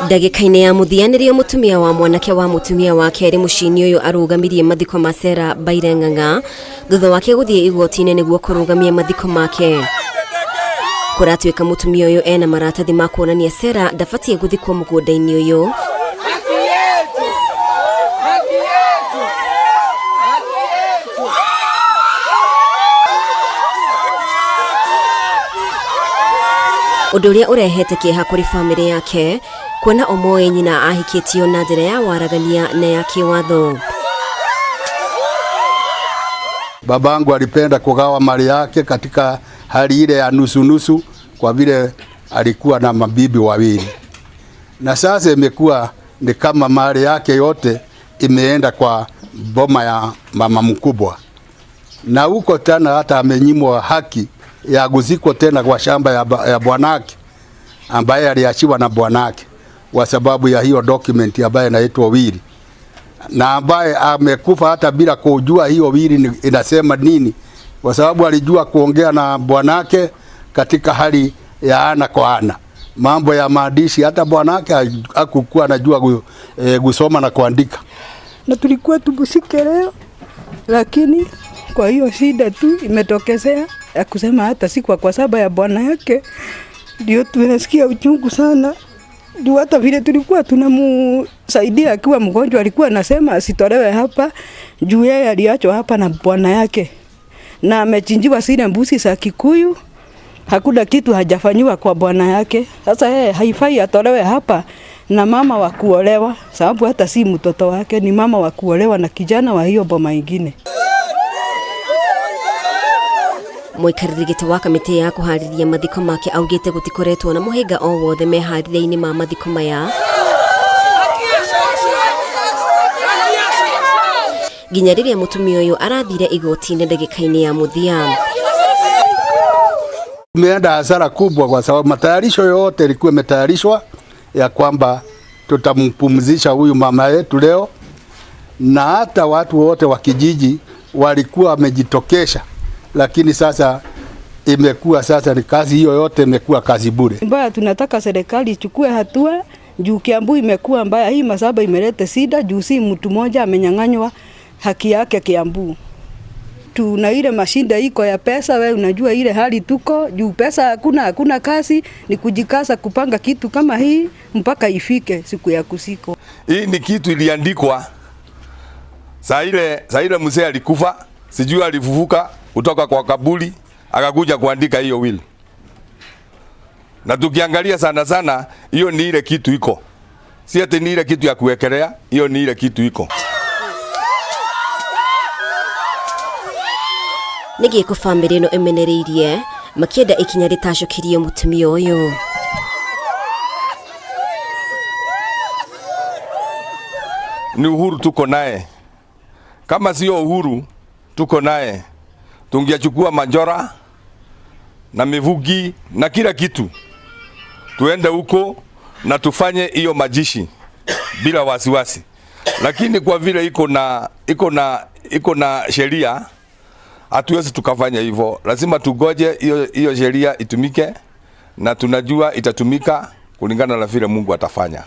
Ndagĩka-inĩ ya mũthia nĩrĩo mũtumia wa mwanake wa mũtumia wa kerĩ mũciĩ-inĩ ũyũ arũgamirie mathiko ma Sarah Mbaire Ng'ang'a thutha wake gũthiĩ igoti-inĩ nĩguo kũrũgamia mathiko make. Kũratuĩka mũtumia ũyũ ena maratathi ma kuonania Sarah ndabatiĩ gũthikwo mũgũnda-inĩ ũyũ. Ũndũ ũrĩa ũrehete kĩeha kũrĩ bamĩrĩ yake kuona omoĩ nyina ahikĩtio na njĩra ya waragania na ya kĩwatho. Babangu alipenda kugawa mali yake katika hali ile ya nusu nusu, kwa vile alikuwa na mabibi wawili, na sasa imekuwa ni kama mali yake yote imeenda kwa boma ya mama mkubwa, na huko tena hata amenyimwa haki ya kuzikwa tena kwa shamba ya bwanake ambaye aliachiwa na bwanake kwa sababu ya hiyo document ambaye inaitwa will, na ambaye amekufa hata bila kujua hiyo will inasema nini, kwa sababu alijua kuongea na bwanake katika hali ya ana kwa ana, mambo ya maandishi hata bwanake hakukuwa anajua kusoma na kuandika. Na tulikuwa tumshike leo, lakini kwa hiyo shida tu imetokezea ya kusema hata si kwa sababu ya bwana yake, ndio tunasikia uchungu sana. Ndio hata vile tulikuwa tunamusaidia akiwa mgonjwa, alikuwa anasema asitolewe hapa juu yeye aliachwa hapa na bwana yake, na amechinjiwa zile mbuzi za Kikuyu, hakuna kitu hajafanyiwa kwa bwana yake. Sasa yeye haifai atolewe hapa na mama wa kuolewa, sababu hata si mtoto wake, ni mama wa kuolewa na kijana wa hiyo boma ingine. Mũikarĩri gĩtĩ wa kamĩtĩ ya kũharĩria mathiko make augĩte gũtikoretwo na mũhĩnga o wothe meharĩria-inĩ ma mathiko maya nginya rĩrĩa mũtumia ũyũ arathire igoti-inĩ ndagĩka-inĩ ya mũthia. Tumeenda hasara kubwa kwa sababu matayarisho yote ilikuwa imetayarishwa ya kwamba tutampumzisha huyu mama yetu leo, na hata watu wote wa kijiji walikuwa wamejitokesha, lakini sasa imekuwa sasa ni kazi hiyo yote imekuwa kazi bure. Mbaya, tunataka serikali ichukue hatua juu Kiambu imekuwa mbaya, hii masaba imeleta shida juu si mtu mmoja amenyang'anywa haki yake Kiambu. Tuna ile mashinda iko ya pesa, we unajua ile hali tuko juu, pesa hakuna, hakuna kazi, ni kujikaza kupanga kitu kama hii mpaka ifike siku ya kusiko. Hii ni kitu iliandikwa saa ile mzee alikufa, sijui alifufuka kutoka kwa kaburi akakuja kuandika hiyo will. Na tukiangalia sana sana, hiyo ni ile kitu iko, si ati ni ile kitu ya kuwekelea, hiyo ni ile kitu iko. Nĩ gĩko bamĩrĩ ĩno ĩmenereirie makĩenda ikinya rĩtacũkĩrio mũtumia ũyũ. Ni Uhuru tuko naye, kama sio Uhuru tuko naye, tungechukua manjora na mivugi na kila kitu tuende huko na tufanye hiyo majishi bila wasiwasi, lakini kwa vile iko na sheria hatuwezi tukafanya hivyo. Lazima tugoje hiyo sheria itumike, na tunajua itatumika kulingana na vile Mungu atafanya.